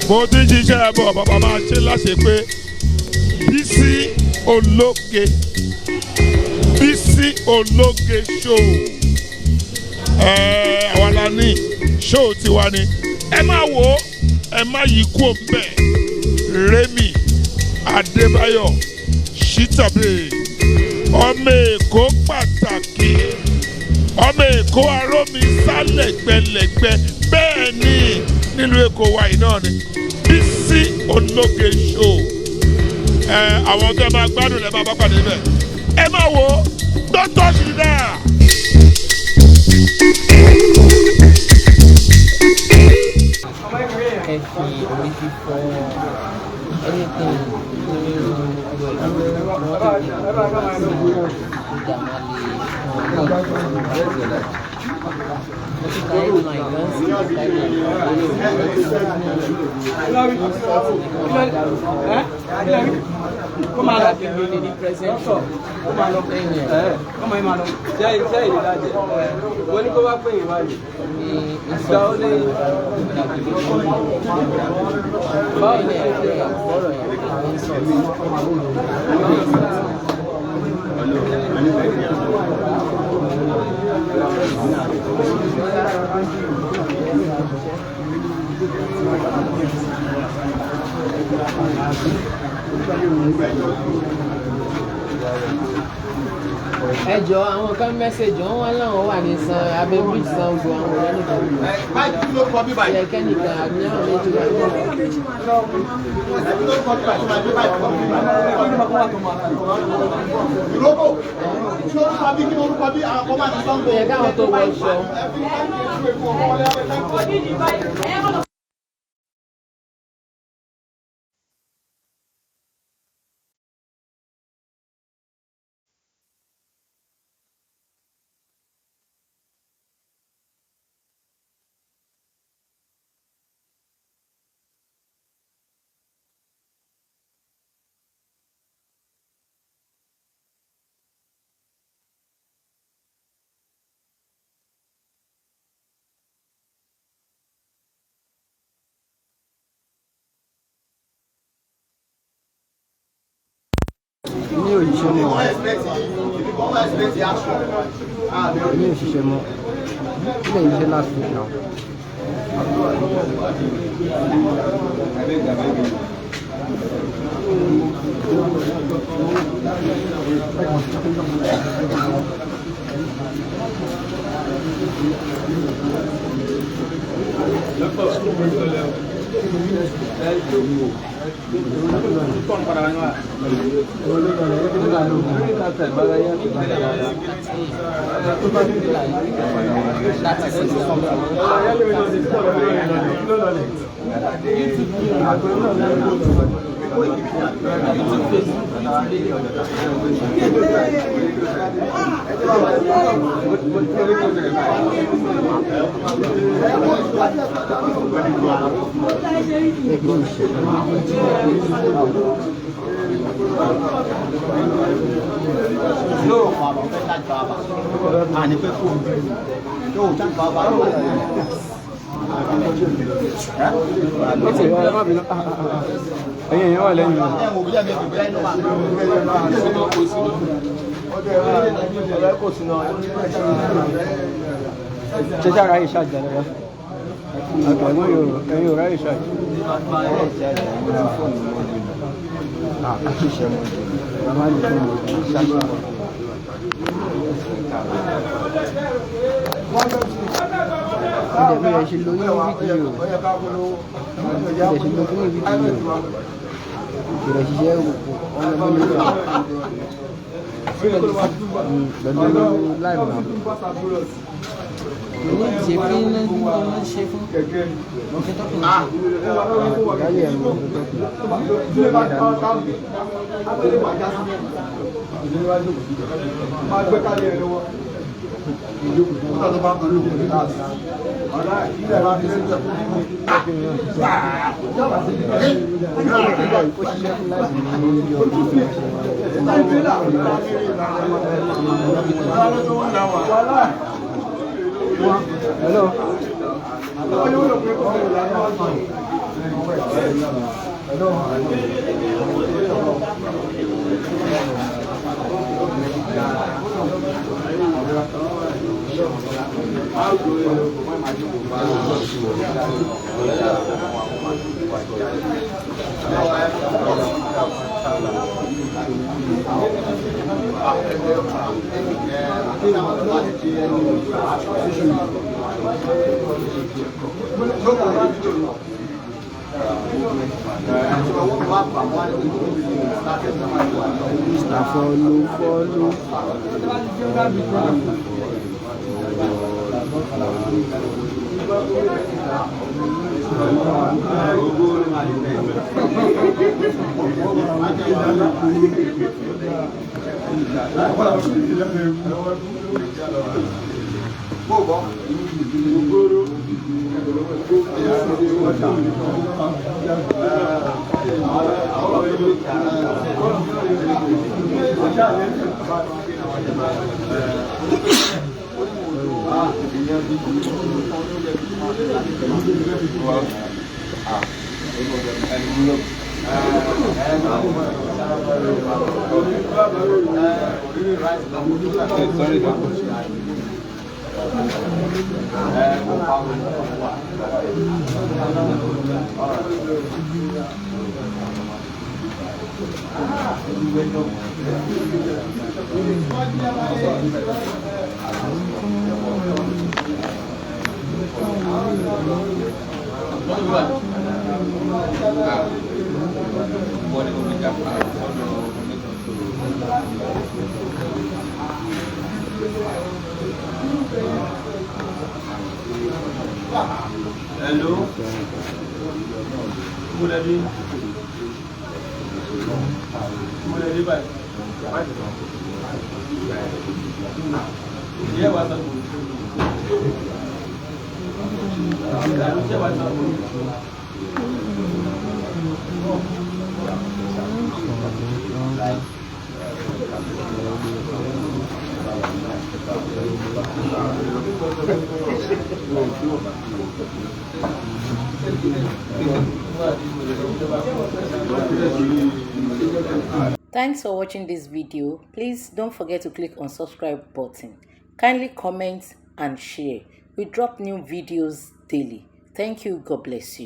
mo ti ń ṣiṣẹ́ bọ̀ bàbá máa ṣe láṣẹ pé Bísí Ológe Bísí Ológe show àwa la ní show tiwa ni ẹ má wò ó ẹ má yí kú òǹbẹ Rémi Adébáyọ̀ Ṣítàbí ọmọ Èkó pàtàkì ọmọ Èkó arómi sálẹ̀gbẹ̀lẹ̀gbẹ̀ bẹ́ẹ̀ ni nílùú Èkó wa yìí náà ni Bísí Ológe show àwọn tó ẹ máa gbádùn ẹ máa bá pàdé bẹ́ẹ̀ ẹ máa wò ó don't touch me there. Ẹ fi orí fífọ́ anything come on, like you need present. Come on, look in here. Come on, man. Jai, when you go back for you, why? It's only. Ẹ jọ àwọn kan mẹ́sẹ̀jì wọn láwọn wà ní san abẹ́ bíríjì Sango àwọn ọ̀rẹ́ nìkan ilẹ̀ kẹ́nìkan àbí àwọn méjì wà ní ẹ̀ káwọn tó wọ ṣọ. Ní òṣìṣẹ́ mọ́ ní òṣìṣẹ́ mọ́ ilé iṣẹ́ last week now. No, Baba, that Baba. And if it's no, that Baba. Ẹ̀yin wà lẹ́yìn náà. Ṣé sára yìí ṣàjẹ́ lọ́wọ́? Àgbẹ̀wọ̀n ẹ̀yin ò ráyè ṣàjẹ́. Àṣìṣe mọ̀ jù. Màmá ní fún mi ṣàjẹ́. Ìdẹ̀bí rẹ̀ ṣe lo ní fídíò. Ìdẹ̀ ṣe lo fún ní fídíò. Ìrẹ̀ ṣiṣẹ́ ọmọ mi lọ. Pẹ̀lú láìpẹ́ náà. Ní ìṣe fún ní ọmọ ṣe fún ọ̀fẹ́ tọ́kùn náà. Láyé ẹ̀mí ọ̀fẹ́ tọ́kùn. Máa gbé kálí ẹ̀ lọ́wọ́. Ìjọba bá kan lókun ní láti. Ọ̀la ilẹ̀ máa fi lẹ́jọ́. Hello. Hello. Muladi. Muladi ba. Dia bahasa. Dia bahasa. Thanks for watching this video. Please don't forget to click on subscribe button. Kindly comment and share. We drop new videos daily. Thank you. God bless you.